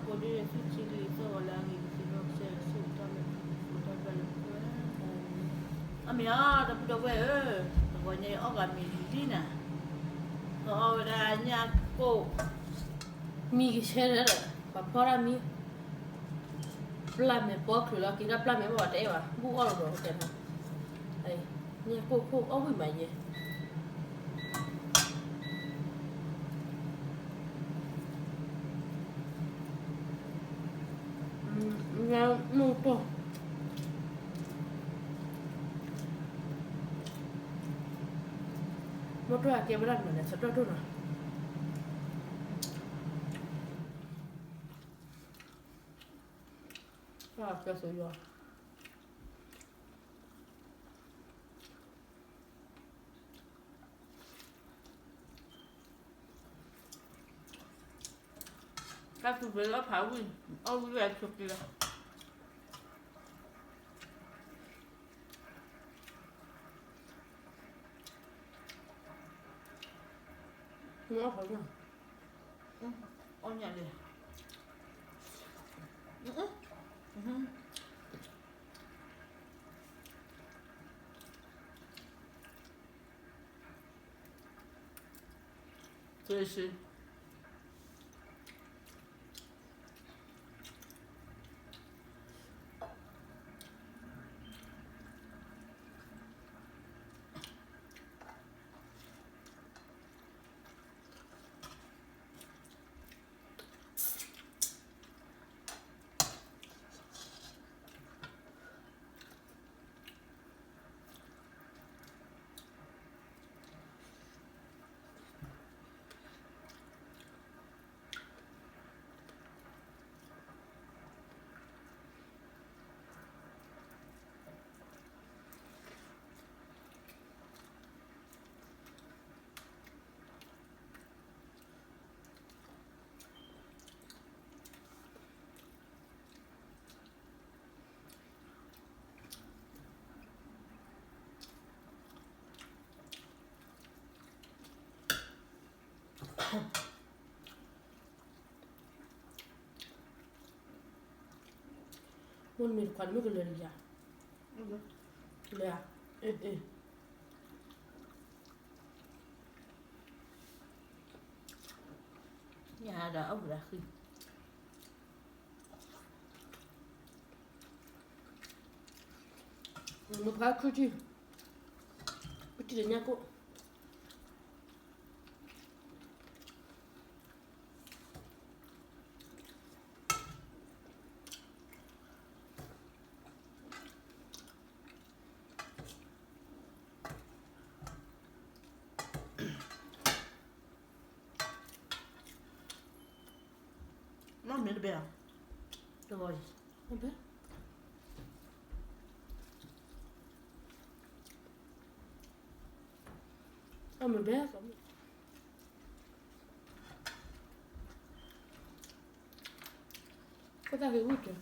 ဖိဒ်န့ၣ် သူၣ်ဆံးကလံၤသီၣ်ဂီၤလၢအဂ့ၤကသ့ၣ်နီၣ်ကစၢ်ယွၤဆိၣ်ဂ့ၤတၢ်လၢ ပူၤတၢ်ဘျၢလၢပှဲၤ အမ့ၢ်အီၤ ဒီပုၢ်ဒီဝဲၢ်ဧၢ, တဂီၤညါအံၤအီၣ်ဂၤမ့ၤလံနၤ, ဒီးအီၣ်ဝဲဒၣ်ညၣ်ကိၣ်, မံကဆှဲဒီး ပှၤဖီတၢ်မံ, ပျၢ်မဲာ်ပီချုးလီၤ က့ၤဒၣ်ပျၢ်မဲာ်ဘၣ်ဘၣ်တအဲၣ်ဘၣ် ဘူၣ်အီၣ်လီၤဒီးတဲနီၤ, ညၣ်ကိၣ်ခိၣ်အီၣ်ဝံၣ်မးယဲ မ့ၢ်တီၢ်, မ့ၢ်တီၢ်အကဲဝဲဒၣ်မနုၤလဲၣ် သတၢၢ်တိၢ်နီၤ, ကဲသိးယီၤ တၢ်သူၣ်ဖျ့အီၣ်ဖးဝံၣ်, အီၣ်ဝံၣ်ဝဲဆိးက့လီၤ, မ့ၢ်အီၣ်ဖးဝံၣ်, အီၣ်ညၣ်လဲၣ် သ့စ့ မ့ၢ်နမ့ၢ်တခွါန့ၣ်မ့ၢ်ကလဲၤလံယၤ, လဲၤဧါ, ညၣ်ဒီးအဝဲဒၣ်ဃံ, မ့ၢ်ဖးခုထံ, ပတံၢ်လၢညၣ်ကိၣ် မ့ၢ်မ့ၢ်တဘဲၣ်, တဂီၤအံၤ, အမ့ၢ်ဘဲၣ်, ကသးက့ၤဝံၣ်က့ၤ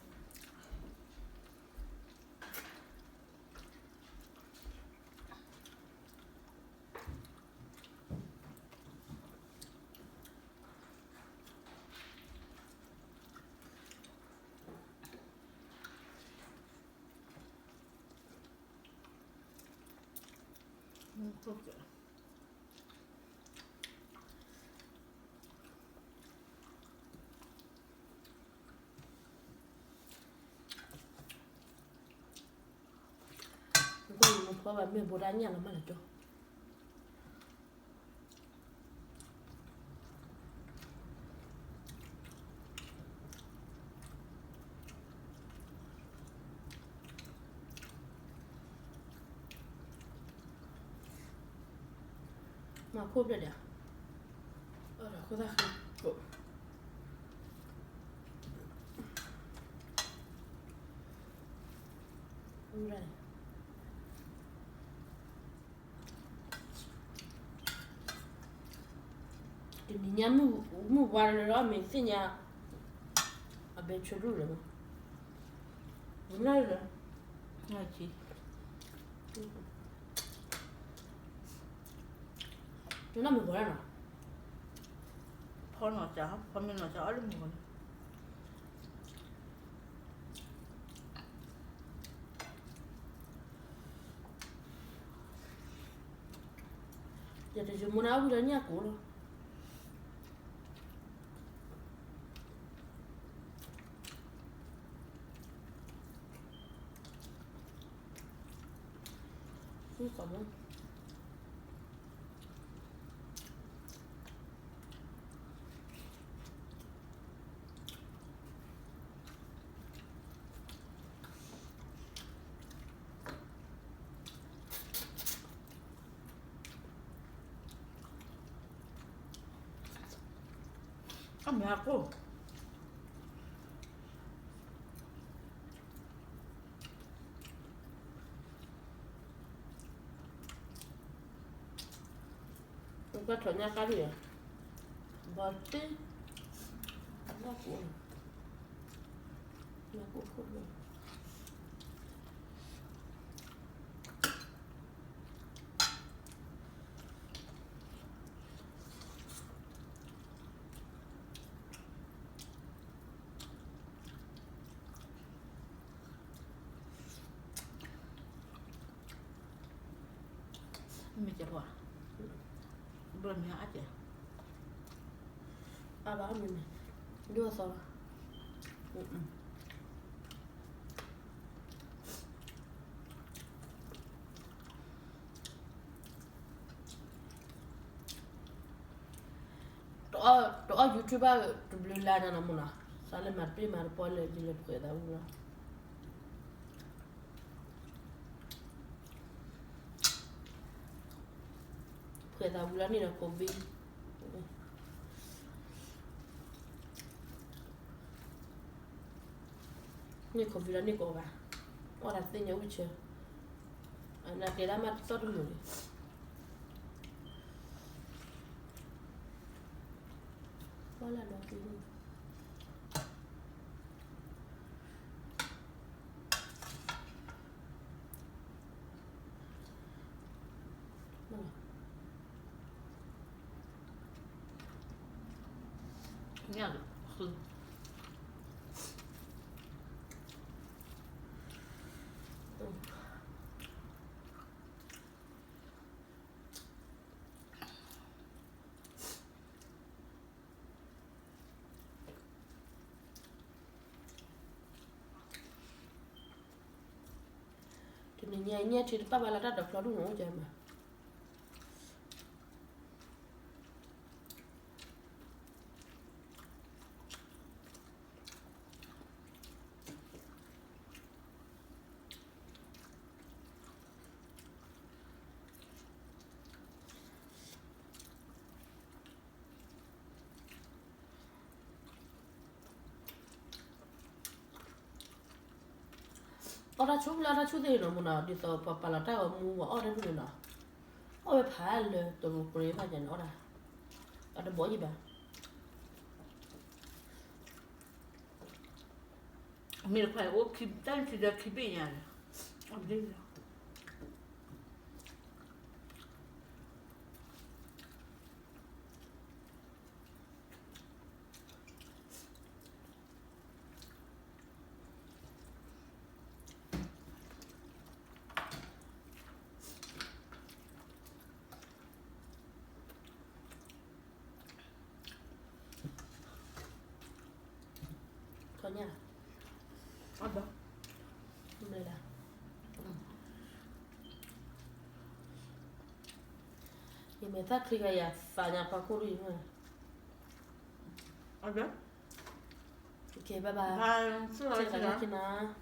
နကွၢ်ယမိၢ်ဖီဘၣ်မ့ၢ်ဘိးဒၣ်ညၣ်လီၤမးလၢကၠီ မၤခိၣ်ဖျဲၣ်ဒၣ်, အဃိသတးဃံ, တနံၤညါမုၢ်ဝါလၢလီၤ မ့ၢ်သ့ၣ်ညါ, အဘဲဆၢဒိၣ်လၢၤ, မုၢ်လၢ်လၢၤ, နနီၢ်မုၢ်ဂီၤလၢနီၤ, ဖီနီၢ်စၢ် ဖီမ့ၢ်နီၢ်စၢ်အီၣ်လၢမုၢ်ဂီၤန့ၣ်, ယတယမူနၤအဝံၤဒီးညၣ်ကိၢ်လီၤ. အမဲာ်ကိၢ် ပကထီၣ်ညါကါဒံးဧါ, ဘီတ့, ညၣ်ကိၢ်, ညၣ်ကိၢ်ခိၣ်ဒိၣ် မ့ၢ်ကဲပှၤ, ဘၣ်မ့ၢ်အါကဲ, အါဘၣ်မ့ၢ်မ့ၢ်, ဒိၣ်အသီလီၤ. တအီၣ် YouTube ဘၣ်တဘျုးလါန့ၣ်နီၤမ့ၢ်နီၤ, စးလၢမၤတပ့ၢ်မၤတပီၢ်လၢယလဲၤဖှဲးသးဝံၤလီၤ. ဖှဲးသးဝံၤလီၤန့ၣ်ဒီး COVID န့ၣ် COVID လီၤန့ၣ်ကိးဂၤ, အီၣ်တၢ်သ့ၣ်ညါဝံၣ်ဆၢ, အနာ်ကဲဒၣ်မးတသီၣ်တမုာ်န့ၣ်, အီၣ်လၢနီၢ်က့ၤန့ၣ် ညၣ်ဃု တနံၤညါအံၤ ညၣ်ထံတပာ်ဘၣ်လၢတၢ်ဒိးဖျီဒူၣ်န့ၣ် အိၣ်ကမး. အီၣ်တၢ်ဆူၣ်လၢအီၣ်တၢ်ဆူၣ်သ့ၣ်နီၤမ့ၢ်နီၤ, ဒ်သိးပှၤပာ်လီၤတၢ်ဂီၤမူ ပှၤအီၣ်တၢ်ဒူၣ်န့ၣ်နီၤ, အီၣ်ဝဲဖးလၢတရူးကရ့ဘၣ်ယၤန့ၣ်အီၣ်ဒၣ်, အတဘီယံၤဘၣ်. မ့ၢ်တခွါအိၣ်ခံ တၢ်ခံဒီးခံဘ့ၣ်ညါန့ၣ်, အဘ့ၣ်ညါ ထီၣ်ညၣ်, အဘၣ်, မ့ၢ်ဒၣ်, ယမ့ၢ်သၣ်ချံဂၤယၤသးညါဖးခိၣ်ဒ်အံၤ, အဘၣ်, OK bye bye, ဆ့ကၤလၢက့ၤနၤ.